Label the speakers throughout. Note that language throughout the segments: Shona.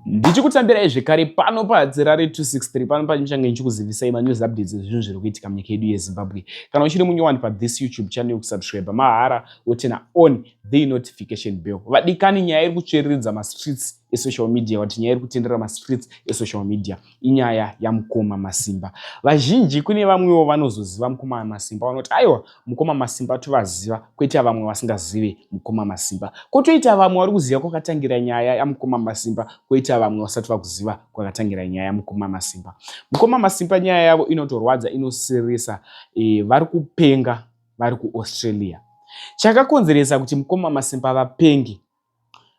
Speaker 1: Ndichikutambirai zvekare pano paHadzirare 263 pano pachange ndichikuzivisai manews updates ezvinhu zviri kuitika munyika yedu yeZimbabwe. Kana uchiri munyowani pathis YouTube channel, kusubscribe mahara, woturn on the notification bell. Vadikani, nyaya iri kutsviriridza mastreets esocial media, kuti nyaya iri kutenderera mastreets esocial media, inyaya yamukoma Masimba. Vazhinji, kune vamwewo vanozoziva mukoma Masimba, vanoti aiwa, mukoma Masimba tovaziva, kwoita vamwe vasingazive mukoma Masimba, kwotoita vamwe vari kuziva kwakatangira nyaya yamukoma Masimba, kwoita vamwe vasati vakuziva kwakatangira nyaya yamukoma Masimba. Mukoma Masimba, nyaya yavo inotorwadza, inosiririsa. Vari kupenga vari kuAustralia. Chakakonzeresa kuti mukoma Masimba vapenge,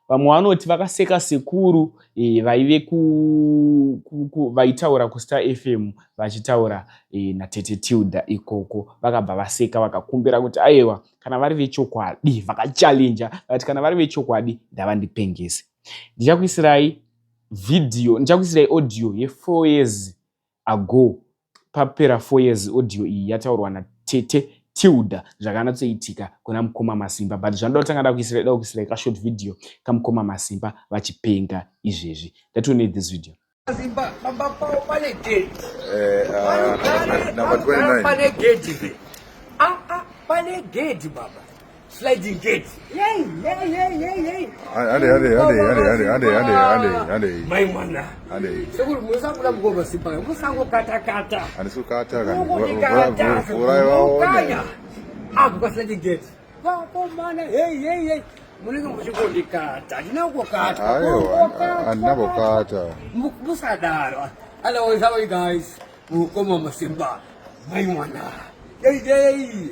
Speaker 1: vamwe vanoti vakaseka sekuru vaive vaitaura kuStar FM, vachitaura natete Tilda ikoko. Vakabva vaseka, vakakumbira kuti aiwa, kana vari vechokwadi, vakachallenja vakati kana vari vechokwadi, ndavandipengese. Ndichakuisirai vhidhiyo, ndichakuisirai audio ye4 years ago. Papera 4 years audio iyi yataurwa natete Tilda, zvakanatsoitika kuna mukoma Masimba. But zvanoda kutanga ndakuisirai, da kuisirai kashort video kamukoma Masimba vachipenga izvezvi. Ndationei this video.
Speaker 2: Simba, pamba pavo pane gate.
Speaker 3: Number 29.
Speaker 2: Pane gate ve. Ah ah, pane gate baba. Sliding gate. Yey, yey, yey, yey, yey.
Speaker 3: Hande, hande, hande, hande, hande, hande, hande, hande, hande.
Speaker 2: Mai mwana.
Speaker 3: Hande.
Speaker 2: Sekuru, musabuda mukoma Simba. Musango kata kata.
Speaker 3: Handisi kukata kani.
Speaker 2: Kata.
Speaker 3: Vhurai vaone.
Speaker 2: Apo kwa sliding gate. Vakomana, hey, hey, hey. Munenge muchingondikata. Handina kukata.
Speaker 3: Aiwa, handina kukata.
Speaker 2: Musadaro. Hello, how are you guys? Mukoma Masimba. Mai mwana. Yey, yey.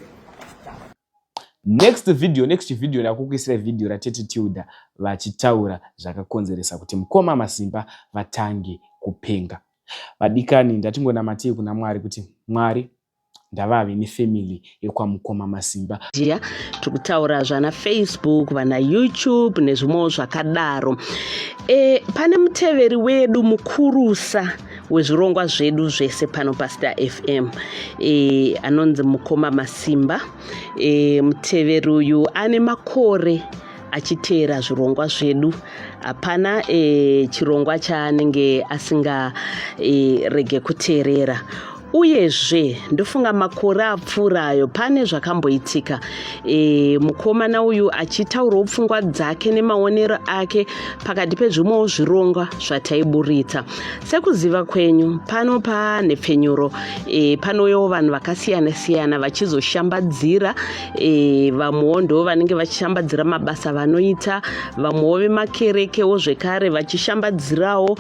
Speaker 1: Next video, next video ndakukuisirai video ratete Tilda vachitaura zvakakonzeresa kuti mukoma Masimba vatange kupenga. Vadikani, ndatingonamatei kuna Mwari kuti Mwari ndavave nefamily yekwamukoma Masimba.
Speaker 4: Media, tiri kutaura zvana Facebook, vana YouTube nezvimwewo zvakadaro. Pane muteveri wedu mukurusa wezvirongwa zvedu zvese pano paStar FM, anonzi mukoma Masimba. Muteveri uyu ane makore achiteera zvirongwa zvedu. Hapana chirongwa chaanenge asinga rege kuteerera. Uyezve ndofunga makore apfuurayo pane zvakamboitika, mukomana uyu achitaurawo pfungwa dzake nemaonero ake pakati pezvimwewo zvirongwa zvataiburitsa. Sekuziva kwenyu, pano panhepfenyuro panouyawo vanhu vakasiyana-siyana vachizoshambadzira. Vamwewo ndo vanenge vachishambadzira mabasa vanoita, vamwewo vemakerekewo zvekare vachishambadzirawo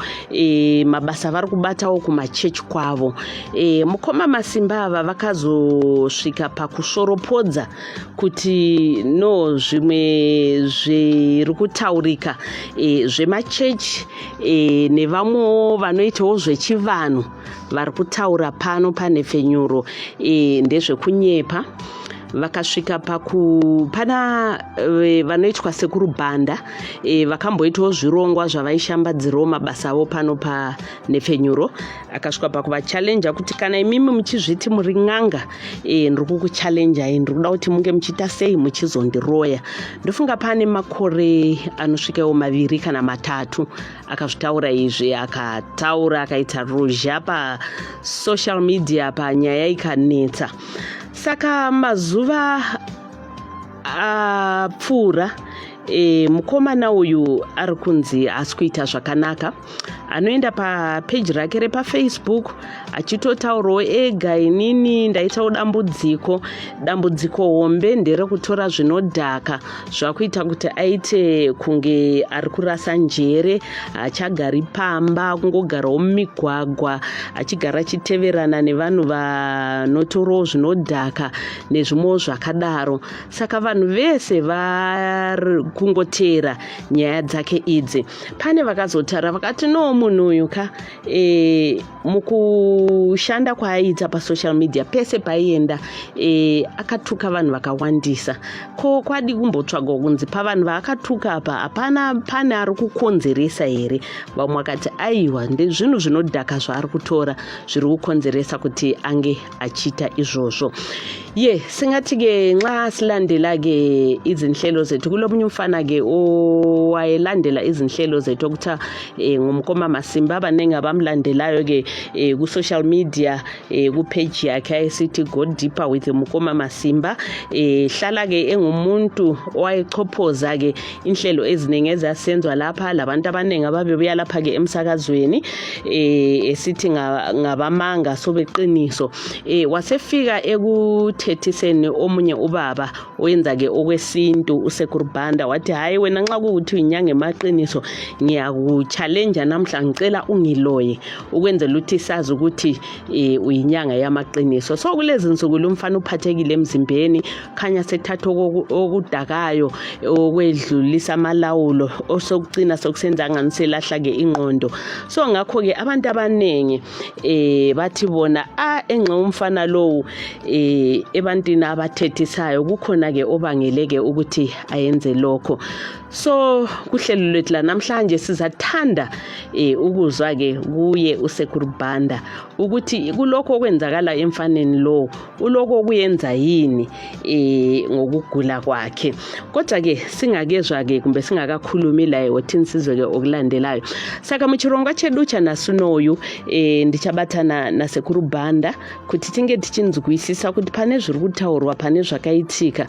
Speaker 4: mabasa vari kubatawo kumachechi kwavo. Mukoma Masimba ava vakazosvika pakusvoropodza kuti no, zvimwe zviri kutaurika zvemachechi nevamwewo vanoitawo zvechivanhu vari kutaura pano panhepfenyuro ndezvekunyepa. Vakasvika paku pana vanoitwa sekurubhanda, vakamboitawo zvirongwa zvavaishambadzirawo mabasa avo pano panhepfenyuro. Akasvika pakuvachallenja kuti kana imimi muchizviti muri n'anga, ndiri kukuchallenjai, ndiri kuda kuti munge muchiita sei, muchizondiroya. Ndofunga pane makore anosvikawo 2 kana 3 akazvitaura izvi. Akataura, akaita ruzha pasocial media, panyaya ikanetsa. Saka mazuva apfuura, mukomana uyu ari kunzi haasi kuita zvakanaka. Anoenda papeji rake repaFacebook achitotaurawo ega, "Inini ndaitawo dambudziko, dambudziko hombe nderekutora zvinodhaka, zvakuita kuti aite kunge ari kurasa njere, achagari pamba, kungogarawo mumigwagwa, achigara achiteverana nevanhu vanotorawo zvinodhaka nezvimwewo zvakadaro." Saka vanhu vese vari kungoteera nyaya dzake idzi, pane vakazotaura vakati no, munhu uyu ka. Mukushanda kwaaiita pasocial media pese paaienda e, akatuka vanhu vakawandisa. Ko kwadi kumbotsvagwa kunzi pavanhu vaakatuka apa hapana pane ari kukonzeresa here? Vamwe vakati aiwa, ndezvinhu zvinodhaka zvaari kutora zviri kukonzeresa kuti ange achiita izvozvo. Ye singathi-ke nxa silandela-ke izinhlelo zethu kulomunye umfana-ke owayelandela izinhlelo zethu okuthiwa um ngumkoma Masimba, abaningi abamlandelayo-ke um ku-social media um kupage yakhe ayesithi Go Deeper with Mukoma Masimba. Um hlala-ke engumuntu owayechophoza-ke inhlelo eziningi ezasenzwa lapha labantu abaningi ababebuya lapha-ke emsakazweni um esithi ngabamanga sobeqiniso. Wasefika ekuthethiseni omunye ubaba oyenza-ke okwesintu uSekurubhanda, wathi hhayi wena nxa kuwukuthi uyinyanga emaqiniso ngiyakutshalenja namhla, ngicela ungiloye ukwenzela ukuthi sazi ukuthi uyinyanga yamaqiniso. So kulezi nsuku lo mfana uphathekile emzimbeni, khanya sethatha okudakayo okwedlulisa amalawulo osokugcina sokusenza ngani selahla-ke ingqondo. So ngakho-ke abantu abaningi bathi bona a engxe umfana lowu ebantwini abathethisayo kukhona ke obangeleke ukuthi ayenze lokho. So kuhlelo lwethu la namhlanje sizathanda ukuzwa ke kuye uSekurubhanda ukuthi kulokho okwenzakala emfaneni lo ulokho okuyenza yini ngokugula kwakhe. Kodwa ke singakezwa ke kumbe singakakhulumi laye wothini sizwe ke okulandelayo. Saka muchirongwa chedu chanhasi unoyu ndichabatana naSekuru Banda kuti tinge tichinzwisisa kuti pane zviri kutaurwa, pane zvakaitika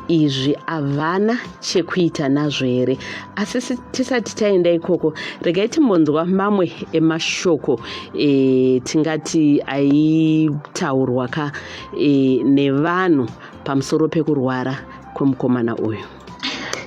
Speaker 4: izvi havana chekuita nazvo here. Asi tisati taenda ikoko, regai timbonzwa mamwe emashoko tingati aitaurwa ka nevanhu pamusoro pekurwara kwemukomana uyu.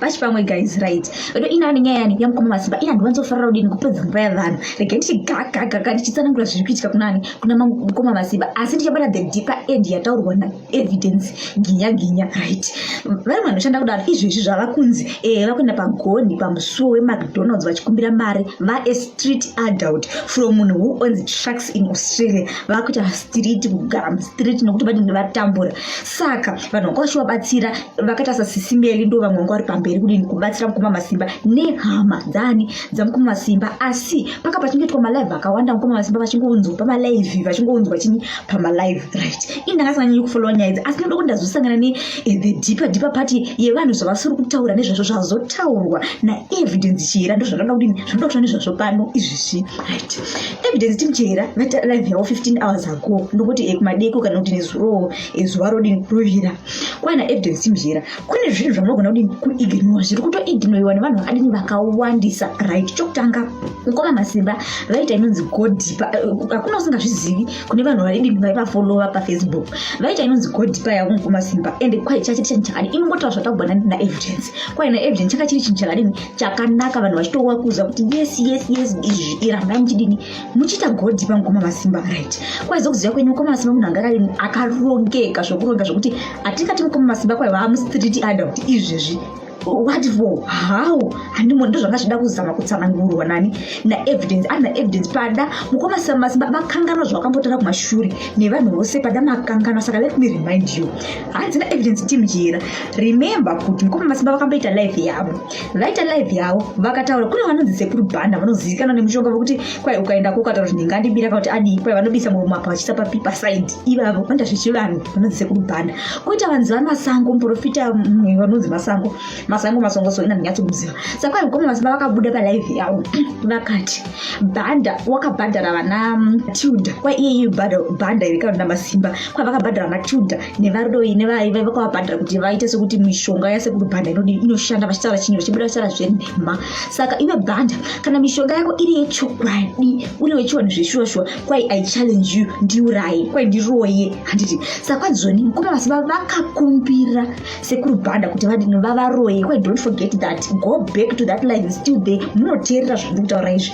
Speaker 5: Pachi pamwe guys, right, edo ina ane nyaya yani yamukoma Masimba. Ina ndiwanzofarira kudini kupedza nguva yavanhu. Regai ndichigagagaga ndichitsanangura zviri kuitika kunani, kuna mukoma Masimba, asi ndichabata the deeper end yataurwa naEvidence Ginya Ginya, right? Vari vanoshanda kudaro izvezvi zvava kunzi vakuenda pagoni pamusuwo weMcDonald's vachikumbira mari, vaestreet adult from munhu who owns trucks in Australia. Vakuita street, kugara mustreet nokuti vadini vatambura. Saka vanhu vanga vachivabatsira vakaita saSisimeli, ndo vamwe vanga vari pamberi kudini kubatsira mukoma Masimba nehama dzani dzamukoma Masimba. Asi paka pachingoitwa malive akawanda, mukoma Masimba vachingounzwa pamalive, vachingounzwa chinyi pamalive, right? Ini ndanga kufollowa nyaya idzi, asi ndinoda kuti ndazosangana ne the deeper part yevanhu zvavasiri kutaura nezvazvo, zvazotaurwa naEvidence Chihera. Ndo zvandinoda kudini, zvinoda kutaura nezvazvo pano izvezvi, right? Evidence Team Chihera vaita live yavo 15 hours ago, ndokuti kumadeko kana kuti nezuro, zuva rodini rovira. Kwana Evidence Team Chihera kune zvinhu zvamunogona kudini kuignore, zviri kutoignoriwa nevanhu vakadini vakawandisa, right? Chokutanga, mukoma Masimba vaita inonzi Go Deeper. Hakuna usingazvizivi, kune vanhu vaidini vaivafollowa paFacebook. Vaita inonzi Go Deeper yavo mukoma Simba, ende kwai chachiri chinhu chakadini, inongotaura zvataugwa naEvidence. Kwai naEvidence changa chiri chinhu chakadini chakanaka, vanhu vachitowakuza kuti yes, izvi irambai muchidini muchiita Go Deeper mukoma Masimba, right? Kwaizokuziva kwenyu, mukoma Masimba munhu anga akadini akarongeka zvokuronga zvokuti hatingati mukoma Masimba kwai vaamustreet adult izvezvi. What for? How? Handimo ndo zvanga zvida kuzama kutsanangurwa nani, naEvidence, ari naEvidence. Pada mukoma Masimba vakanganwa zvavakambotaura kumashure nevanhu vose, pada makanganwa. Saka let me remind you, hanzi naEvidence Team Chihera, remember kuti mukoma Masimba vakamboita live yavo. Vaita live yavo vakataura kune vanonzi Sekuru Bhanda, vanozivikanwa nemushonga vokuti kwai ukaendako ukataura kuti ndingandibira kana kuti adii, kwai vanobisa muromo apa vachiisa papi pasaidi. Ivavo vanoita zvechivanhu, vanonzi Sekuru Bhanda. Koita vanzi vaMasango, muprofita vanonzi Masango, Masango, Masango, so ina ndinyatsokumuziva. Saka kwai mukoma Masimba vakabuda palive yavo vakati Bhanda wakabhadhara vana Tilda. Kwai iye Bhanda iri kana Masimba, kwai vakabhadhara vana Tilda nevaroi nevaiva vakavabhadhara kuti vaite sekuti mishonga yaSekuru Bhanda inoshanda, vachitaura chinyi, vachibuda vachitaura zvenhema. Saka iwe Bhanda, kana mishonga yako iri yechokwadi, uri wechivanhu zveshuwa shuwa, kwai I challenge you, ndiuraye, kwai ndiroye, handiti? Saka kwanzoni mukoma Masimba vakakumbira Sekuru Bhanda kuti vadini, vavaroye. Kwai don't forget that, go back to that live, still there, munoteerera zvandiri kutaura izvi.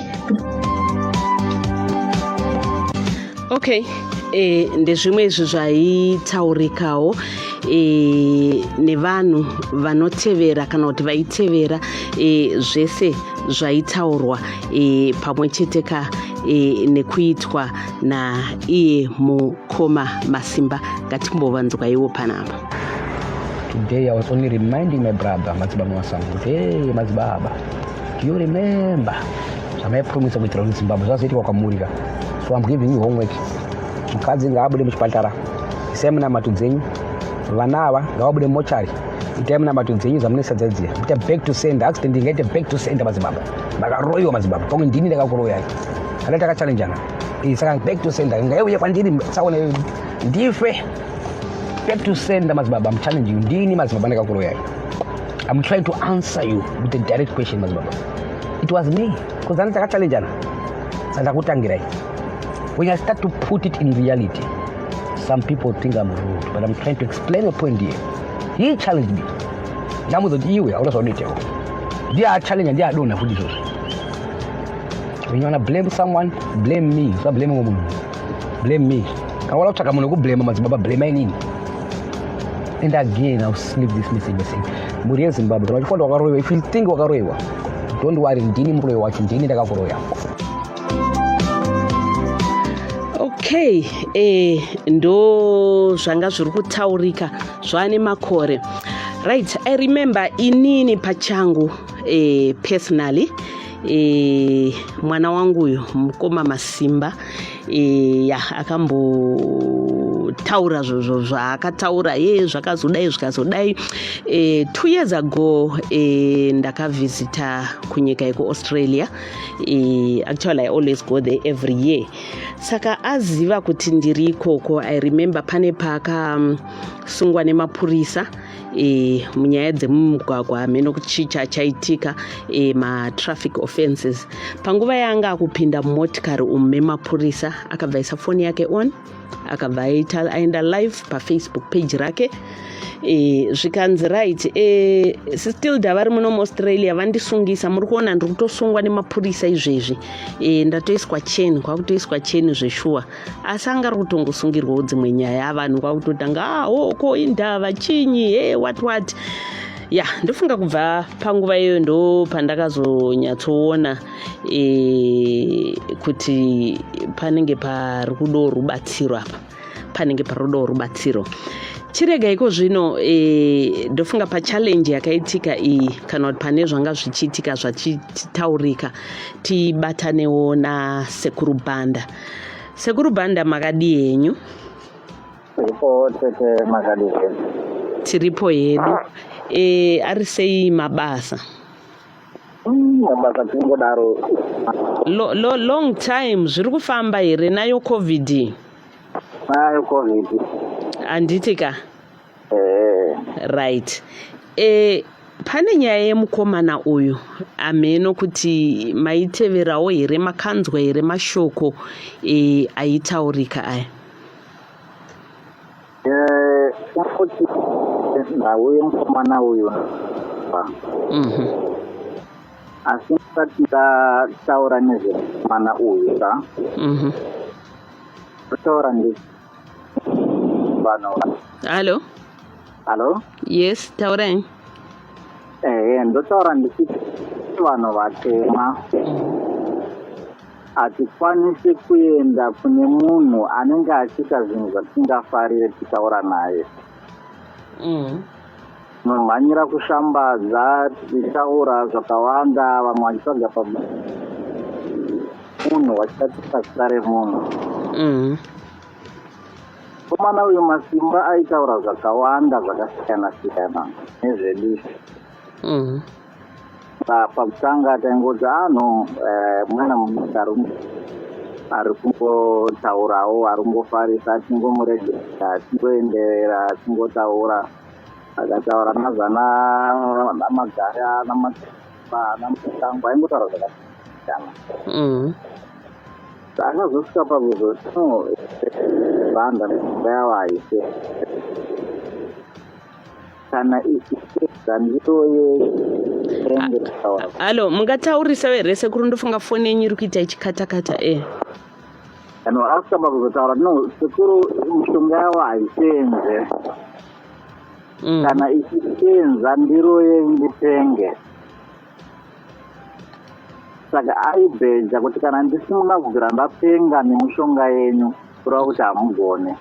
Speaker 4: Okay, ndezvimwe izvi zvaitaurikawo nevanhu vanotevera kana kuti vaitevera zvese. zvaitaurwa e, pamwe chete ka e, nekuitwa naiye mukoma masimba ngatimbovanzwaiwo panapa.
Speaker 6: Today I was only reminding my brother Madzibaba Masango kuti hey madzibaba, do you remember zvamaipromisa kuitira kuti Zimbabwe zvazoitika kwamuri ka? So I'm giving you homework. Mukadzi ngaabude muchipatara, isai munamato dzenyu. Vana ava ngavabude mumochari, itai munamato dzenyu dzamunoisa dzadziya. Ita back to sender, accident ingaite back to sender madzibaba. Makaroyiwa madzibaba, pamwe ndini ndakakuroyai. Kana takachallenjana. Saka back to sender ngaiuye kwandiri tsaona ndife. Back to sender madzibaba, I'm challenging you. Ndini madzibaba ndakakuroyai. I'm trying to answer you with a direct question madzibaba. It was me because ani takachallenjana. Saka ndakutangirai. When I start to put it in reality, some people think I'm rude, but I'm trying to explain a point here. He challenged me. Ndamuudza kuti iwe hauna zvaunoitawo. Ndiye achallenge, ndiye adonha futi izvozvo. When you wanna blame someone, blame me. Usablame mumwe munhu. Blame me. Kana wada kutsvaga munhu wekublame madzibaba, blame inini. And again, I'll slip this message by saying, mhuri yeZimbabwe, kana uchifonda wakaroyiwa, if you think wakaroyiwa, don't worry, ndini muroyi wacho, ndini ndakakuroya.
Speaker 4: Okay, ndo zvanga zviri kutaurika zvane makore. Right, I remember inini pachangu, personally, mwana wangu uyu mukoma Masimba, ya akambotaura zvaakataura ye zvakazodai zvikazodai. 2 years ago, ndakavhizita kunyika yekuAustralia. Actually, I always go there every year. Saka aziva kuti ndiri ikoko, I remember pane paakasungwa nemapurisa munyaya dzemumugwagwa, hameno kuchicha chaitika, matraffic offences. Panguva yaanga akupinda mumotikari umu memapurisa, akabva aisa foni yake on, akabva aita aenda live paFacebook page rake, zvikanzi, "Right, Sis Tilda, vari muno muAustralia vandisungisa. Muri kuona ndiri kutosungwa nemapurisa izvezvi. Ndatoiswa cheni." Kwakutoiswa cheni zveshuwa, asi anga ari kutongosungirwawo dzimwe nyaya. Vanhu kwakutotanga, "Ah, ko indava chinyi he what what?" Ya, ndofunga kubva panguva iyoyo ndo pandakazonyatsoona kuti panenge pari kudawo rubatsiro apa, panenge pari kudawo rubatsiro. Chirega iko zvino, ndofunga pachallenge yakaitika iyi, kana kuti pane zvanga zvichiitika zvachitaurika, tibatanewo naSekuru Bhanda. Sekuru Bhanda, makadii henyu?
Speaker 7: Tiripo tete, makadii?
Speaker 4: Tiripo hedu. Ari sei mabasa?
Speaker 7: Mabasa tingodaro.
Speaker 4: Long time. Zviri kufamba here nayo COVID?
Speaker 7: Nayo COVID.
Speaker 4: Handiti ka?
Speaker 7: Eh.
Speaker 4: Right, pane nyaya yemukomana uyu, hameno kuti maiteverawo here, makanzwa here mashoko aitaurika aya?
Speaker 7: Kuti nhau yemukomana uyu, asi ndisati ndataura nezvemukomana uyu ka, ndotaura ndi vanhu.
Speaker 4: Hallo?
Speaker 7: Hallo?
Speaker 4: Yes, taurai.
Speaker 7: Ehe, ndotaura ndichiti vanhu vatema hatikwanisi kuenda kune munhu anenge achiita zvinhu zvatingafarire tichitaura naye. Tinomhanyira kushambadza tichitaura zvakawanda, vamwe vachitsvaga pamunhu vachitatiisa zita remunhu. Mukomana uyu Masimba aitaura zvakawanda zvakasiyana siyana nezvedu. Pakutanga taingoti ano mwana mudiki ari kungotaurawo, ari kungofarisa, tingomuregera tingoenderera tingotaura. Akataura nazvana namagaya namasimba namatango, aingotaura zvakasiyana. Akazosvika pakuzoti, "No, banda yavo haise kana ichipedza ndiyo yerengesawa."
Speaker 4: Hallo, mungataurisa here sekuru? Ndofunga foni yenyu iri kuita ichikatakata.
Speaker 7: Kana asvika pakuzotaura, "No, sekuru, mishonga yavo haisenze. Kana ichisenza ndiro yenditenge." Saka aibheja kuti kana ndisina kubvira ndapenga nemishonga yenyu, kureva kuti hamugone.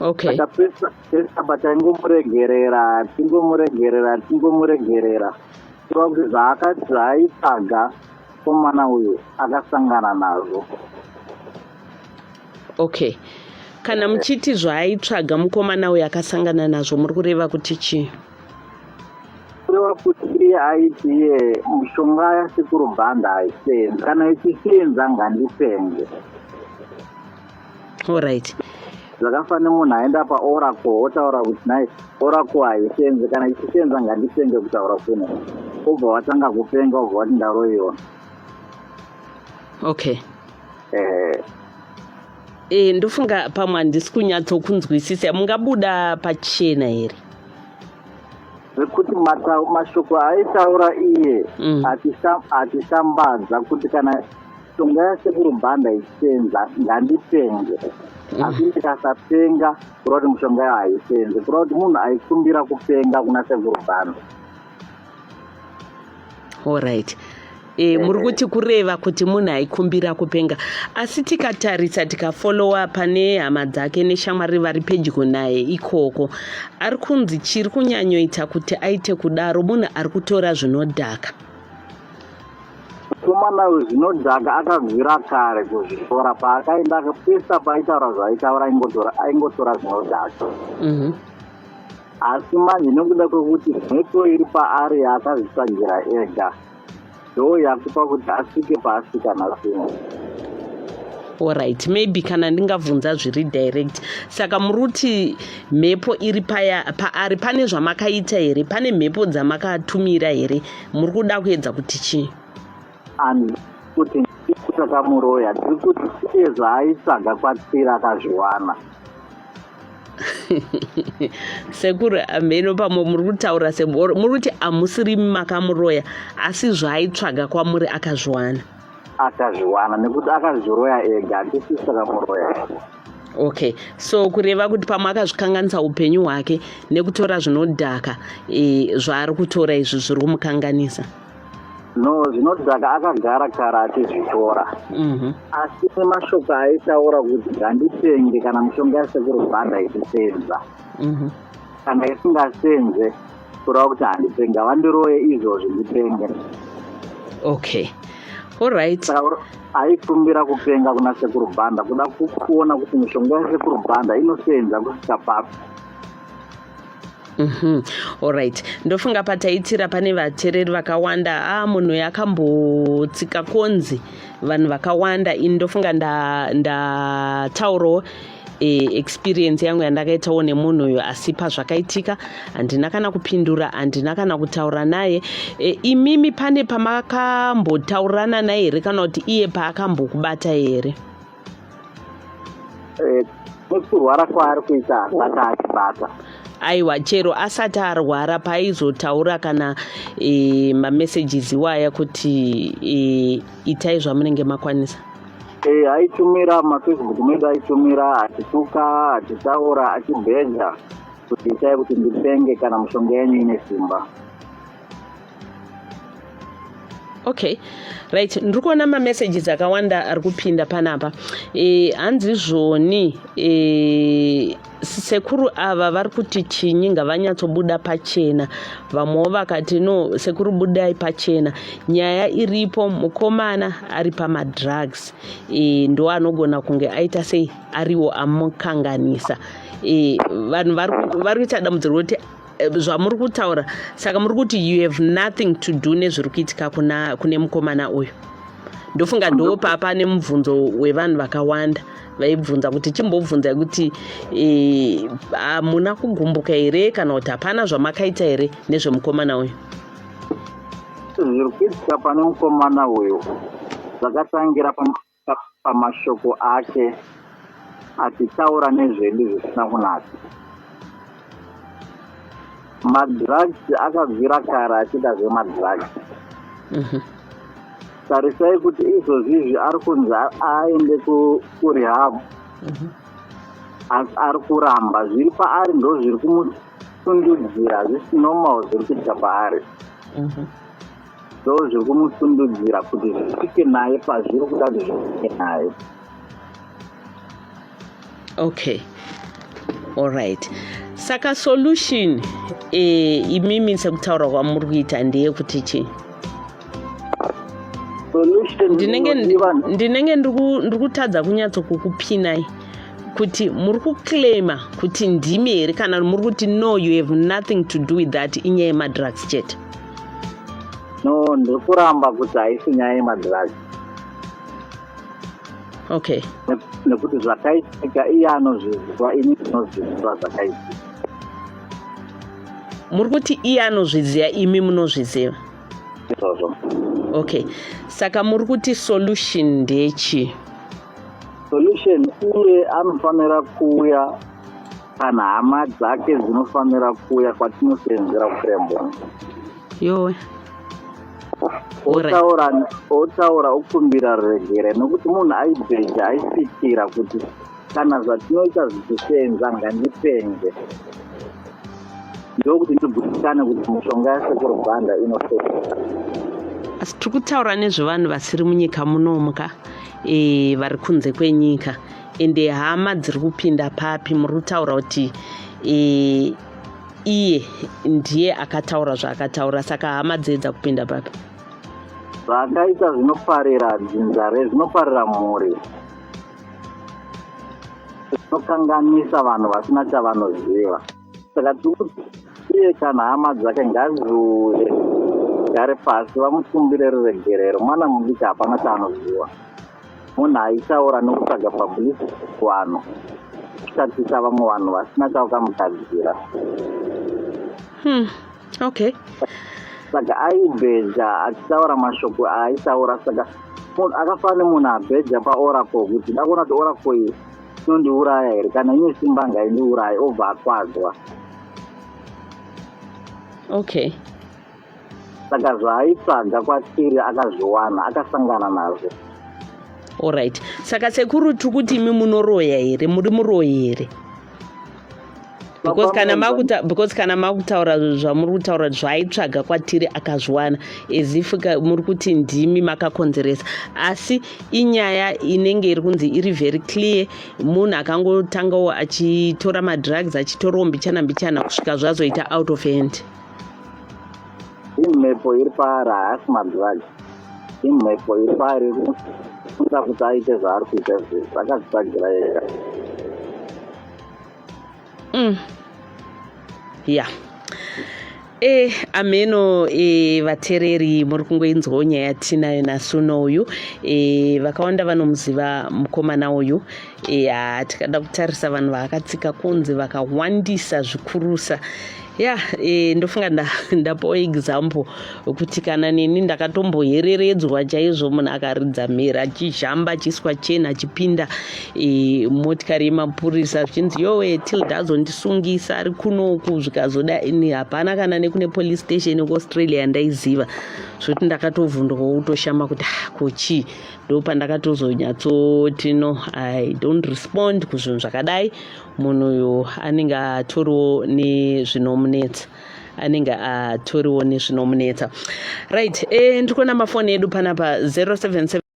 Speaker 4: Okay.
Speaker 7: Saka pese apa taingomuregerera, tingomuregerera, tingomuregerera, kureva kuti zvaakati zvaaitsvaga mukomana uyu akasangana nazvo.
Speaker 4: Okay, kana muchiti zvaaitsvaga mukomana uyu akasangana nazvo, muri kureva kuti chii?
Speaker 7: Kureva kuti iye aiti iye mishonga yasekuru Bhanda haisenzi, kana ichisenza ngandipenge.
Speaker 4: Allright.
Speaker 7: Zvakafanira munhu aenda paoracle otaura kuti nai oracle haisenzi, kana ichisenza ngandipenge. Kutaura kuno obva watanga kupenga, obva wati ndaroyiwa.
Speaker 4: Okay.
Speaker 7: Eh.
Speaker 4: Ndofunga pamwe handisi kunyatsokunzwisisa. Mungabuda pachena here?
Speaker 7: Zvekuti mashoko aitaura iye achishambadza kuti kana mishonga yasekuru Bhanda ichisenza ngandipenge, asi ndikasapenga kureva kuti mishonga yayo haisenze, kureva kuti munhu aikumbira kupenga kuna sekuru Bhanda.
Speaker 4: Allright. Muri kuti kureva kuti munhu aikumbira kupenga, asi tikatarisa, tikafollowa pane hama dzake neshamwari vari pedyo naye ikoko, ari kunzi chiri kunyanyoita kuti aite kudaro munhu ari kutora zvinodhaka.
Speaker 7: Mukomana uyu zvinodhaka akabvira kare kuzvikora. Paakaenda pesa paaitaura zvaaitaura, aingotora zvinodhaka. Asi manje nekuda kwekuti mhepo iri paari yaakazvitsvagira ega ndo yakupa kuti asvike paasvika nhasino.
Speaker 4: Allright, maybe kana ndingabvunza zviri direct, saka muri kuti mhepo iri paari, pane zvamakaita here? Pane mhepo dzamakatumira here? Muri kuda kuedza kuti chii?
Speaker 7: And kuti takamuroya, tiri kuti iye zvaaitsvaga kwatsira akazviwana.
Speaker 4: Sekuru, mheno pamwe muri kutaura muri kuti hamusiri makamuroya, asi zvaaitsvaga kwamuri akazviwana.
Speaker 7: Akazviwana nekuti akazviroya ega, hatisi takamuroya.
Speaker 4: Okay, so kureva kuti pamwe akazvikanganisa upenyu hwake nekutora zvinodhaka, zvaari kutora izvi zviri kumukanganisa.
Speaker 7: No, zvinodhaka akagara kare achizvitora, asi nemashoko aitaura kuti ngandipenge kana mishonga yasekuru Bhanda ichisenza, kana isingasenze kureva kuti handipenge, havandiroye izvozvi ndipenge.
Speaker 4: Okay, allright.
Speaker 7: Saka aikumbira kupenga kuna sekuru Bhanda, kuda kuona kuti mishonga yasekuru Bhanda inosenza kusvika papi.
Speaker 4: Allright, ndofunga pataitira pane vateereri vakawanda. A munhu yakambotsika konzi vanhu vakawanda. Ini ndofunga ndataurawo experience yangu yandakaitawo nemunhu uyu, asi pazvakaitika handina kana kupindura, handina kana kutaura naye. Imimi pane pamakambotaurirana naye here, kana kuti iye paakambokubata here?
Speaker 7: Nekurwara kwaari kuita hasati achibata.
Speaker 4: Aiwa, chero asati arwara, paaizotaura kana mamessages iwaya kuti itai zvamunenge makwanisa.
Speaker 7: Aitumira mafacebook medu, aitumira achituka, achitaura, achibheja kuti itai kuti ndipenge kana mishonga yenyu ine simba.
Speaker 4: Okay, right, ndiri kuona mamessages akawanda ari kupinda panapa. Hanzi zvoni sekuru ava vari kuti chinyi? Ngavanyatsobuda pachena. Vamwewo vakati no, sekuru budai pachena, nyaya iripo, mukomana ari pamadrugs, ndo anogona kunge aita sei ariwo amukanganisa. Vanhu vari kuita dambudziko rekuti zvamuri kutaura, saka muri kuti you have nothing to do nezviri kuitika kune mukomana uyu. Ndofunga ndo papa nemubvunzo wevanhu vakawanda vaibvunza kuti chimbobvunzai kuti hamuna kugumbuka here, kana kuti hapana zvamakaita here nezvemukomana uyu?
Speaker 7: Zviri kuitika pane mukomana uyu zvakatangira pamashoko ake achitaura nezvedu zvisina kunaka. Madrugs akabvira kare achiita zvemadrugs. Tarisai kuti izvozvizvi ari kunzi aende kurehab, asi ari kuramba. Zviri paari ndo zviri kumusundudzira, zvisi normal zviri kuitika paari. Ndo zviri kumusundudzira kuti zvisvike naye pazviri kuda kuti zvisvike naye.
Speaker 4: Okay, alright. Saka solution imimi sekutaura kwamuri kuita ndeyekuti chii?
Speaker 7: Solution
Speaker 4: Ndinenge
Speaker 7: inodiwa
Speaker 4: ndinenge ndiri kutadza kunyatsokukupinai kuti muri kuclaima kuti ndimi here, kana muri kuti no, you have nothing to do with that, inyaya yemadrugs chete?
Speaker 7: No, ndiri kuramba kuti haisi nyaya yemadrugs. Nekuti zvakaitika iye anozviziva, ini ndinozviziva zvakaitika.
Speaker 4: Muri kuti iye anozviziva, imi munozviziva?
Speaker 7: Izvozvo.
Speaker 4: Okay, saka muri kuti solution ndechi?
Speaker 7: Solution, iye anofanira kuuya kana hama dzake dzinofanira kuuya kwatinosenzera kuKremboni.
Speaker 4: Yowe. Alright.
Speaker 7: Otaura, okumbira ruregere, nekuti munhu aibheja, aipikira kuti kana zvatinoita zvichisenza ngandipenge, ndokuti ndigutsikane kuti mishonga yaSekuru Banda inosenza.
Speaker 4: Asi tiri kutaura nezvevanhu vasiri munyika munomuka, vari kunze kwenyika, ende hama dziri kupinda papi? Muri kutaura kuti iye ndiye akataura zvaakataura, saka hama dzedza kupinda papi?
Speaker 7: Zvaakaita zvinoparira dzinza, zvinoparira mhuri, zvinokanganisa vanhu vasina chavanoziva. Saka tiri kuti iye kana hama dzake ngaziuye, gare pasi, vamukumbire ruregerero. Mwana mudiki, hapana chaanoziva. Munhu aitaura nekutsvaga publicity kuvanhu, kushatisa vamwe vanhu vasina chavakamugadzira. Saka aibheja achitaura mashoko aaitaura. Saka munhu akafanana nemunhu abheja paoracle kuti ndakuona kuti oracle iyi inondiuraya here, kana ine simba ngaindiuraye, obva akwadzwa. Saka zvaaitsvaga kwatiri akazviwana, akasangana nazvo.
Speaker 4: Alright, saka sekuru, tiri kuti imi munoroya here? Muri muroyi here? Because kana makutaura zvamuri kutaura, zvaaitsvaga kwatiri akazviwana, as if muri kuti ndimi makakonzeresa, asi inyaya inenge iri kunzi iri very clear. Munhu akangotangawo achitora madrugs, achitorawo mbichana mbichana, kusvika zvazoita out of hand.
Speaker 7: Imhepo iri paari, haasi madrugs. Imhepo iri paari kuda kuti aite zvaari kuita izvi, akazvitsvagira ega.
Speaker 4: Ya, ameno. Vateereri, muri kungoinzwawo nyaya yatinayo nasuno uyu. Vakawanda vanomuziva mukomana uyu. Tikada kutarisa vanhu vaakatsika kunzi vakawandisa zvikurusa. Ya, ndofunga ndapawo example kuti kana neni ndakatombohereredzwa chaizvo, munhu akaridza mhere, achizhamba, achiiswa cheni, achipinda motikari yemapurisa, zvichinzi yowe, Tilda azondisungisa ari kunoku. Zvikazoda ini hapana kana nekune police station yekuAustralia yandaiziva, zvokuti ndakatovhundukawo kutoshama kuti, "Ah, kochii?" Ndo pandakatozonyatsoti no, I don't respond kuzvinhu zvakadai. Munhu uyu anenge atoriwo nezvinomunetsa, anenge atoriwo nezvinomunetsa. Right, ndiri kuona mafoni edu panapa 077.